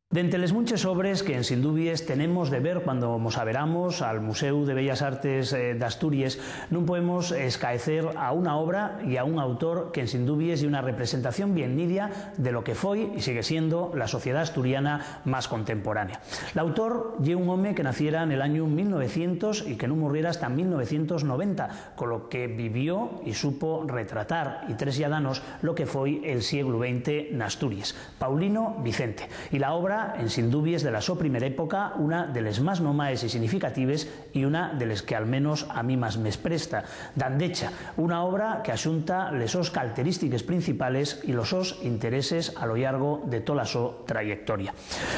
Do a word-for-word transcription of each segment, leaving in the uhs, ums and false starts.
Dente les munches obres que, ensin dubies, tenemos de ver cuando mos averamos al Muséu de Bellas Artes, eh, d'Asturies, nun podemos escaecer a una obra y a un autor que, ensin dubies, ye una representación bien nidia de lo que foi y sigue siendo la sociedá asturiana más contemporánea. L'autor ye un home que naciera nel añu mil novecientos y que nun murriera hasta mil novecientos noventa, con lo que vivió y supo retratar y treslládanos lo que foi el sieglu venti n'Asturies. Paulino Vicente, y la obra, ensin dubies, de la so primera época, una de les más nomaes y significatives, y una de les que al menos a mí más m'espresta, D'Andecha, una obra que axunta les sos calterístiques principales y los sos intereses a lo llargo de tola so trayectoria.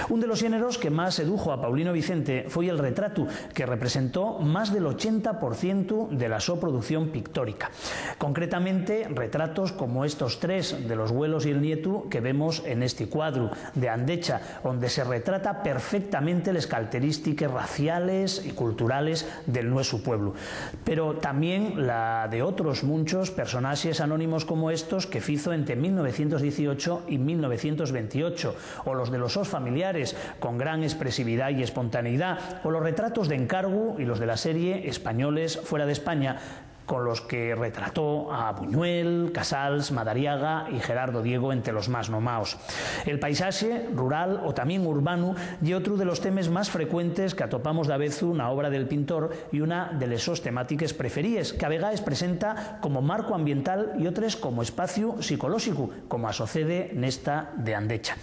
Un de los xéneros que más sedujo a Paulino Vicente foi el retratu, que representó más del ochenta por cientu de la so producción pictórica. Concretamente, retratos como estos tres de los güelos y el nietu que vemos en esti cuadru, D'Andecha, onde se retrata perfectamente les calterístiques raciales y culturales del nuesu pueblu, pero tamién la de otros munchos personaxes anónimos como estos que fizo ente mil novecientos dieciocho y mil novecientos ventiocho, o los de los sos familiares, con gran espresividá y espontaneidá, o los retratos d'encargu y los de la serie Españoles fuera d'España, con los que retrató a Buñuel, Casals, Madariaga y Gerardo Diego, ente los más nomaos. El paisaxe rural o tamién urbanu ye otru de los temes más frecuentes que atopamos davezu na obra del pintor y una de les sos temátiques preferíes, que a vegaes presenta como marcu ambiental y otres como espaciu psicolóxicu, como asocede nesta D'Andecha.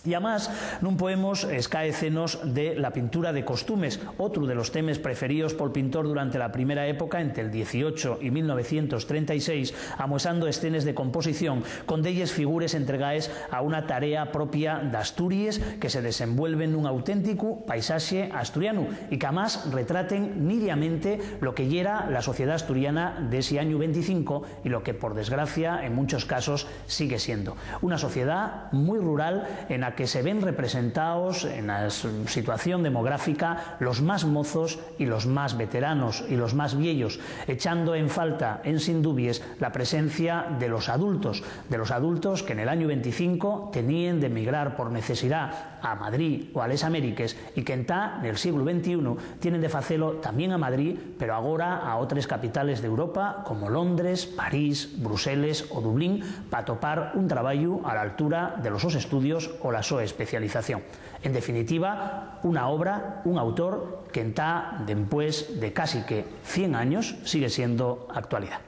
Y amás, nun podemos escaecenos de la pintura de costumes, otru de los temes preferíos pol pintor durante la primera época, ente el dieciocho y mil novecientos trenta y seis, amuesando escenes de composición, con delles figures entregaes a una tarea propia d'Asturies que se desenvuelve nun auténticu paisaxe asturianu y qu'amás retraten nidiamente lo que yera la sociedá asturiana d'esi añu venticinco y lo que, por desgracia, en munchos casos sigue siendo una sociedá mui rural ena que se ven representaos, ena s-, situación demográfica, los más mozos y los más veteranos y los más vieyos, echando en falta, ensin dubies, la presencia de los adultos, de los adultos que nel añu venticinco teníen d'emigrar por necesidá a Madrid o a les Amériques y qu'entá, nel sieglu ventiunu, tienen de facelo tamién a Madrid, pero agora a otres capitales d'Europa, como Londres, París, Bruseles o Dublín, p'atopar un trabayu a l'altura de los sos estudios o la so especialización. En definitiva, una obra, un autor qu'entá dempués de cásique cien años sigue siendo actualidá.